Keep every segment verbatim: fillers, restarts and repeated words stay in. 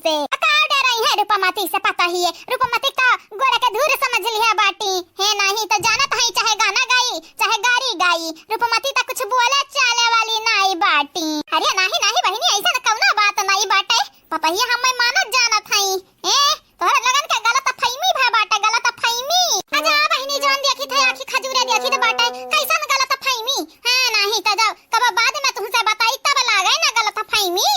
से। आ का डरइहैं रूपमती से, पतोहिए, रूपमती का गोड़ के धूर समझ लिहे बाटी। हे नाहीं त जानत हई, चाहे गाना गाई, चाहे गारी गाई, रूपमती त कुछ बोले चाले वाली नाई बाटी। अरे नाहीं, नाहीं बहिनी, अइसन कउनो बात नाई बाटे, पतोहिए हम्मे मानत जानत हई। ए, तोहरे लोगन के गलतफहमी भा बाटे, गलतफहमी। अच्छा बहिनी, जउन देखित है आँखी खजूरे देखित बाटे, कइसन गलतफहमी? हाँ, नाहीं त जाओ, कब बाद में तुहसे बताई तब लागे ना गलतफहमी।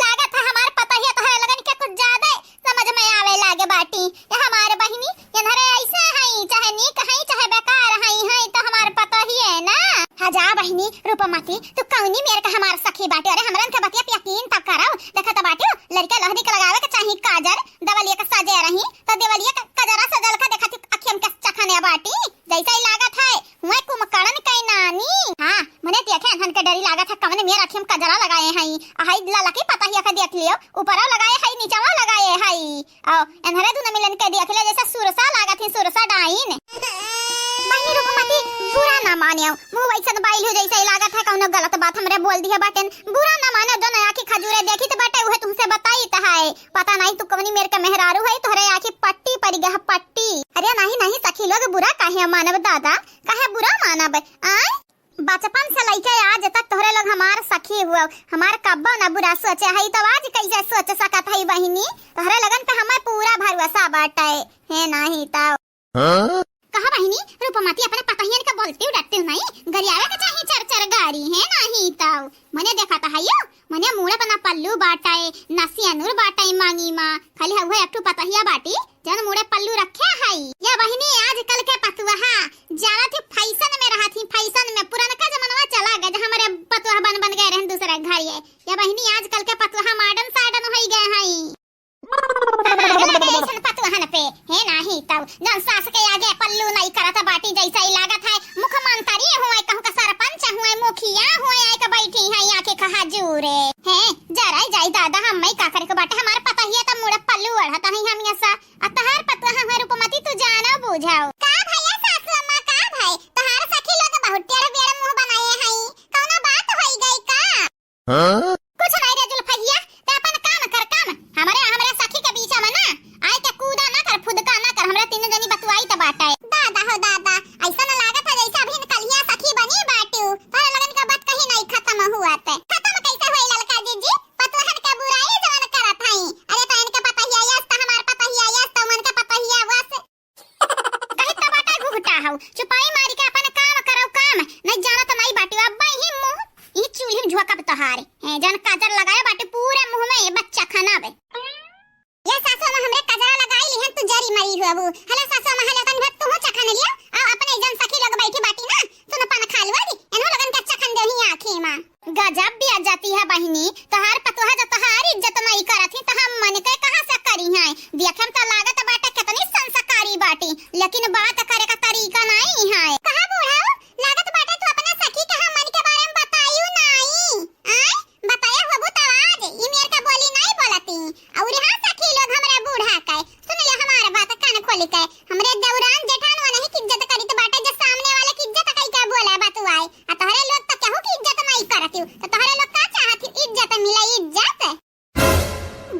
लागत है हमार पतोहिया तोहरे लोगन के कुछ ज्यादा समझ में आवे लागे बाटी। ये हमार बहिनी, एन्हरे अइसे हई, चाहे नीक हई, चाहे बेकार हई, हई त हमार पतोहिए ना। हाँ जा बहिनी, रूपमती, तू कउनी मेर का हमार सखी बाटी। अरे हमरन के बतिया पे यकीन त करउ। देखत बाटिउ, लड़िका लहरी के लगावे के चाही काजर, देवलिया के सजे रही, त देवलिया के कजरा सजल का देखत अखियम के चखने बाटी। जइसे ही लागत है, हुए कुंभकर्ण के नानी। हाँ, मने देखे एन्हन के डरी लागत है, कवन मेर अखियम कजरा लगाए हई। आ हई ललकी पतोहिया के देख लियो, ऊपरो लगाए हई, नीचवा लगाए हई। अउ एन्हरे दुनो मिलन के देख ले, जइसे सुरसा लागत ही, सुरसा डाइन। बहिनी रूपमती, बुरा ना मानेउ, मुँह वइसन बाइल हो जइसे लागत है कउनो गलत बात हमरे बोल दिहे बाटेन। बुरा ना मानेउ, जउन आँखी खजूरे देखित बाटे उहे तुहसे बताइत है। पता नाहीं तू कवनी मेर के मेहरारू है, तोहरे आँखी पट्टी परि गया, पट्टी। अरे नाहीं, नाहीं सखी लोग, बुरा काहे मानब दादा, काहे बुरा मानब? आय, बचपन से लइके आज तक तोहरे लोग हमार सखी हुआ, हमार कब्बो ना बुरा सोचे हई, त आज कइसे सोच सकत हई बहिनी? तोहरे लोगन पे हमें पूरा भरोसा बाटे। हे नाहीं त। हाँ? कहा बहिनी, रूपमती अपने पतोहियन के बोलती डरती नाहीं, गरियावे के चाही चार चार गारी, हे नाहीं त। मने देखत हइयो, मने मुड़े प ना पल्लू बाटे, ना सेनुर बाटे माँगी मा, खाली हउहे एक ठू पतोहिया बाटी, जउन मुड़े पल्लू रखे हई। या बहिनी, आजकल के पतोहा जानत ही फैशन में रहत ही, फैशन में। पुरनका जमनवा चला गए, हमरे पतोहा बन बन गए रहन दूसरे घर ये। या बहिनी, आजकल के पतोहा मॉडर्न साडर्न होइ गए हई। हमारे लगे अइसन पतोहन पे, हे नाहीं तउ, जउन सास के आगे पल्लू नाहीं करत बाटी, जइसे ही लागत है मुख्यमंत्री हुए, कहूँ का सरपंच हुए, मुखिया हुए, आइके बैठी हैं आँखी खजूरे। हे, जराई जाई दादा, हम्मे का करे के बाटे, हमार पतोहिया त मुड़े पल्लू ओढ़त हई हमेसा। आ तहार पतोहा हुए रूपमती, तू जानो बूझाओ। का भइया सासू अम्मा, का भई? तहार सखी लोग बहुत टेढ़ बेढ़ मुँह बनाए हई, कउनो बात होइ गई का? हाँ? कुछ नाहीं रे जुल्फहिया, ते अपन काम कर, काम। हमरे, हमरे सखी के बीच में ना आइके कूदा ना कर, फुदका ना कर, हमरे तीनों जनी बतुआइत बाटे। दादा हो दादा, अइसन लागत है जइसे अभी कलिया सखी बनी बाटू। तोहरे लोगन के बात कहीं नाहीं खतम हुआ ते। खतम कइसे होई ललका जीजी? पतोहन के बुराई जवन करत हई। अरे त इनके पतोहिया यस, त हमार पतोहिया यस, त उनके पतोहिया वस। कहित त बाटे घुघटा हउ, चुपाई मारी के अपन काम करउ काम, नाहीं जानत नाहीं बाटी, अब्बे ही मुँह, ई चूल्ही में झोंकब तोहारे। ए, जउन काजर लगाए बाटे पूरे मुँह में, ये बच्चा खाना बे। ये सासू अम्मा हमरे काजरा लगाई लिहन, तू जरी मरी हुआ बू। हेलो सासू अम्मा, हेलो तनी भर तुहू चखन लियो, आ अपने जउन सखी लोग बैठी बाटी ना, सुन पान खा लो जी, इन्हों लोगन के चखन देही आँखी में। गजब बेइज्जती है बहिनी, तोहार पतोहा जो तोहार इज्जत नाहीं करत ही, त हम मन के कहाँ से करी हैं? देखे में त लागत बाटे कितनी संस्कारी बाटी, लेकिन बात करे का तरीका नाहीं है। कहा बूढ़ा, लागत बाटे तू अपने सखी के हम मन के बारे में बतायू नाहीं। आय, बताया होबू त आज, ई मेर का बोली नाहीं बोलती। अउर हाँ सखी लोग हमरे बूढ़ा के, सुन ले हमार बात कान खोली के, हमरे देवरान जेठान वनही की इज्जत करित बाटे, जे सामने वाले की इज्जत कई के बोले बतुआए। आ तोहरे लोग त केहू की इज्जत नाहीं करत हू, त तोहरे लोग का चाहत हू? इज्जत मिले, इज्जत।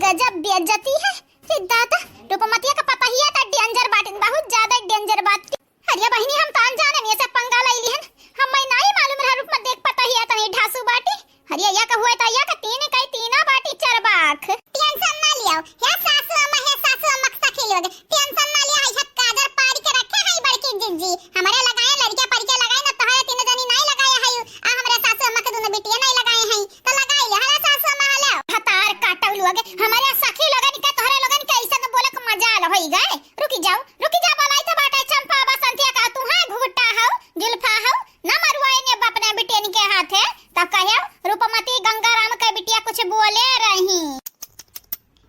गजब बेइज्जती है रे दादा, रूपमतिया का पतोहिया त danger बाटिन, बहुत ज्यादा danger बाटिन। अरे बहिनी, हम त अनजाने में से पंगा लई लिहन, हम्मे नाहीं मालूम रहा रूपमती के पतोहिया तनी ढासू बाटी। अरे या का हुए त या का तीन कई तीना बाटी चरबाख। Tension ना लियो, हे सासू अम्मा, हे सासू अम्मा के सखी लोग, tension ना लियो, है सब काजर पारी के रखे है बड़की जिज्जी। हमरे लगाए लड़के परिके लगाए न, तोहरे तीन जनी नाहीं लगाए है, आ हमरे सासू अम्मा के दुनो बिटिया नाहीं लगाए हैं, त लगाई ले। हेलो सासू अम्मा, हेलो। भतार काटउ लोग, हमरे सखी लोगन के, तोहरे लोगन के अइसन बोले के मजाल होई गए। रुकी जाओ, रुकी जाओ, बोलाई त बाटे चंपा बसंतिया का, तू है घुघटा हउ, जुल्फा हउ, न मरुआई ने अपने बिटियन के हाथे, त कहे रूपमती गंगाराम के बिटिया कुछ बोले रही।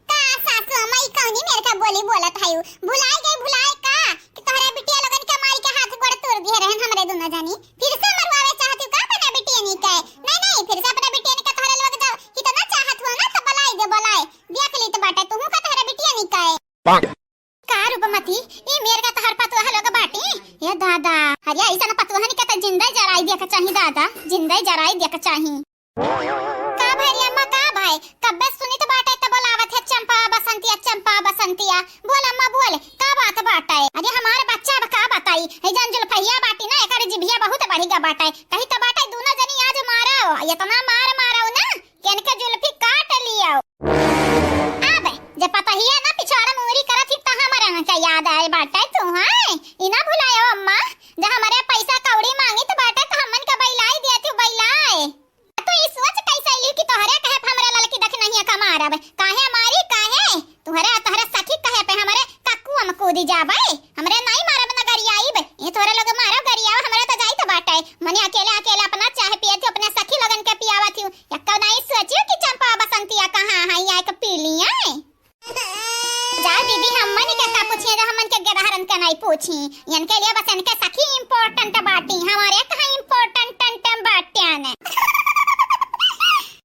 का सासू अम्मा, ई कौनी मेर का बोली बोलत हयू? भुलाए गई, भुलाए का कि तोहरे बिटिया लोगन के माई के हाथ गोड़ तोड़ दिए रहन हमरे दुनो जनी? फिर से मरवावे चाहत हू का अपने बिटियनी के? नहीं, नहीं, फिर से अपने बिटियनी के तोहरे लोग जब इतना चाहत हुआ ना, तो बुलाई दे, बुलाए। देख ली तो बाटे, तुहू का तोहरे बिटियनी के। का रूपमती, ई मेर का तोहर पतोह लोग बाटी? ए दादा, अरे अइसन पतोहन के त जिंदा जराई दिया के चाही दादा, जिंदा जराई दिया के चाही। का भई रे अम्मा, का भई? कब्बे सुनित बाटे त बोला बोले, का बात बाटे? अरे हमार बच्चा अब का बताई, है जन जुल्फैया बाटी ना, एकर जिभिया बहुत बढ़िया बाटे। कही तो बाटे, दूनो जनी आज मारो, इतना मार मारो ना कि इनके जुल्फी काट लियो। अब जे पतहिया ना पिछवाड़ा मुंगरी करत ही, त हमरे इनका याद आए बाटे तू, हैं? ई ना भुलायो अम्मा, जे हमरे पैसा कौड़ी मांगी त बाटे, त हमन के बैलाई दिया तू, बैलाए। तू ई सोच कैसे ली कि तोहरे कहे पे हमरे ललकी दखिनहिया का मारब? काहे मारी, काहे? तुहरे, तोहरे सखी कहे पे हमरे ककुआ में कूदी जाबे? हमरे नाई मारब न गरियाइब। ये तोहरे लोग मारब गरियाव, हमरे तो जाई तो बाटे। मने अकेले, अकेले अपना चाह पिए थी, अपने सखी लोगन के पियावा थी। यक्का नाई सोचियो कि चंपा बसंतिया कहाँ है, या के पी लिया। जा दीदी, हमन के का पूछिए, जो हमन के गिरहरन के नाई पूछी। इनके लिए बस इनके सखी important बाटी, हमारे कहाँ important टंटम बाटियान।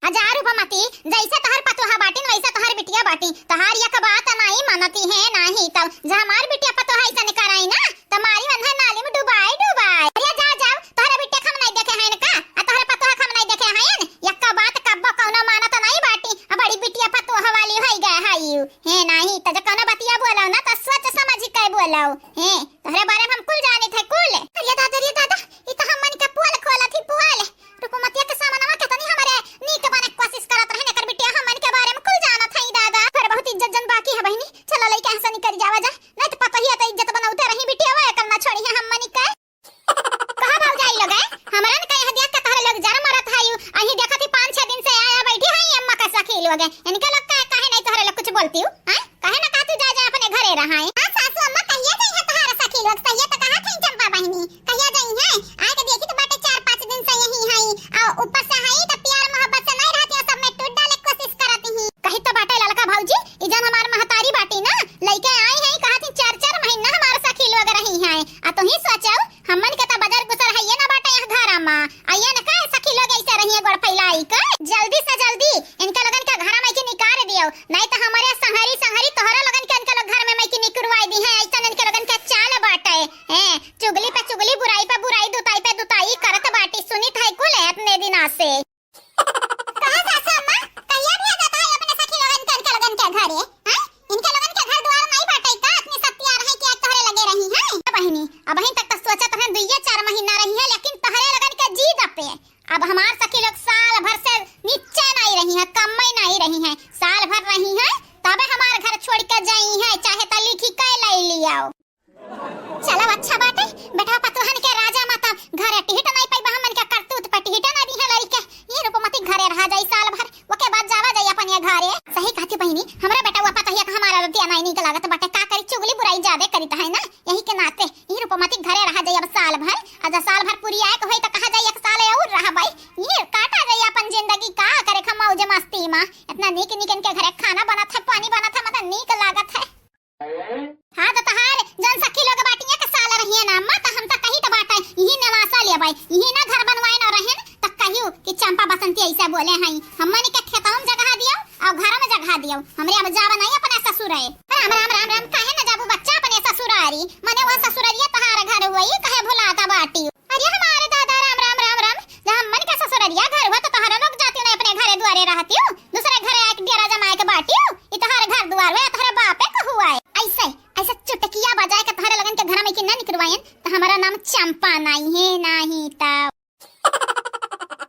हजार रूपमती, जैसे तोहर पतोहा बाटिन, वैसे तोहर बिटिया बाटी। तोहार एक बात नाई मानती है, नाही तब जे हमार बिटिया पतोहा ऐसे निकराई ना, त मारी वन्हा नाली में डुबाई, डुबाई। अरे जा, जाओ, तोहरे बिटिया हम नाई देखे हैं का? आ तोहरे पतोहा हम नाई देखे हैं? यक्का बात कब्बो कौनो मानत नाई बाटी। आ बड़ी बिटिया पतोहा वाली होई गए है यू। हे नाही, त जे कौनो बतिया बोलो ना, त सोच समझ के बोलो। हे, तोहरे बारे में हम कुल जानित है, कुल। अरे दादा, रे दादा, ई त हमन के पोल खोलत ही, पोल। रूपमतिया के सामनवा केतनी हमरे नीक बने के कोशिश करत रहे, एकर बिटिया हमन के बारे में कुल जानत है दादा। फिर बहुत इज्जत जन बाकी है बहिनी, चलो लइका हंसा निकल जावा जा, नहीं त पतोहिया त इज्जत बनौते रही, बिटिया वो एकर ना छोड़ी है हमन के। कहा भौजाई लोग है, हमरन के यहाँ देख के तोहरे लोग जर मरत है यू, अही देखत ही पाँच छह दिन से आया बैठी है अम्मा का सखी लोग है, इनके लोग का, काहे नहीं तोहरे लोग कुछ बोलती हूँ, हैं? काहे ना कहती जा, जा अपने घरे रहा है। हाँ सासू अम्मा, कहिया जाई है तोहार सखी लोग, सहिया तो कहा थी चंपा बहिनी। कहिया जाई है? आए के देखी तो बाटे चार पाँच दिन से यही है, और ऊपर से है तो प्यार मोहब्बत से नहीं रहती, सब में टूट डाले कोशिश करती ही। कही तो बाटे ललका भौजी, ई जन हमार महतारी बाटी ना, लइके आई है, कहा थी चार चार महीना हमार सखी लोग रही है। आ तुही सोचो, हमन के तो बजर गुजर है ये ना बाटे यहाँ घर मा, आ ये न का सखी लोग ऐसे रही है गोड़ फैलाई के। जल्दी से जल्दी इनके लोगन के घर में की निकाल दियो, नहीं तो हमारे संहरी संहरी तोहरा लोगन के इनके लोग घर में मैं की निकरवाई दी है। ऐसा इनके लोगन के चाल बाटे। हैं, चुगली पे चुगली, बुराई पे बुराई, दुताई पे दुताई करत बाटी। सुनित है कुल है इतने दिना से। कहा सासू अम्मा, कहिया भेजत है अपने सखी लोगन के इनके लोगन के घरे? हैं? इनके लोगन के घर द्वार नहीं बाटे का? इतनी सत्यार है कि आज तोहरे लगे रही है। बहिनी, अबहिन तक तो सोचत रहे दुइये चार महीना रही है, लेकिन तोहरे लोगन के जिद पे अब हमार सखी लोग साल भर से नीचे नहीं रही है, कम में नहीं रही है, साल भर रही है, तबे हमार घर छोड़ के जाई है, चाहे तो लिखी के ले लियाओ। चलो अच्छा बाटे, बेटा पतोहन के राजा माता घरे टिहिट नहीं पाइबा, हमन के करतूत पे टिहिट ना दी है लड़के। ये रूपमती घरे रहा जाई साल भर, ओके बाद जावा जाई अपन ये घरे। सही कहती बहिनी, हमरा बेटा वो पतोहिया का हमारा रतिया नहीं नीक लागत बाटे, का करी, चुगली बुराई ज्यादा करीत है ना, यही के नाते ये रूपमती घरे रहा जाई अब साल भर। आ जब साल भर पूरी आए के होई तो कहा जाई एक साल और रहबाई, ये काटा जाई अपन जिंदगी, का करे खा मौज मस्ती मा। इतना नीक नीक इनके घरे खाना बनत है, पानी बनत है, मतलब नीक लागत है। हाँ तो तहार जौन सखी लोग बाटिया के साल रहिए ना अम्मा, तो हम तो कही तो बाटे, यही नेवासा लेबै, यही ना घर बनवाए न रहन, तो कहियो कि चंपा बसंती ऐसे बोले हैं, हमन के खेतों में जगह दियो और घर में जगह दियो, हमरे अब जावा नहीं अपने ससुर है। राम राम राम राम, काहे न जाबू बच्चा अपने ससुरारी, मने वो ससुररिया तहार घर हुआ, ये कहे भुलाता बाटी। अरे हमारे दादा, राम राम राम राम। जब हमन के ससुररिया घर हुआ तो तोहरा लोग जाती नहीं अपने घरे दुआरे रहती हो, दूसरे घरे आके डेरा जमाए के बाटी हो। ई तोहरे घर दुआर हुआ, तोहरे बापे का हुआ है। ऐसे, ऐसे चुटकिया बजाए के तोहरे लोगन के घर में की ना निकरवाइन तो हमारा नाम चंपा नहीं है, नहीं तो।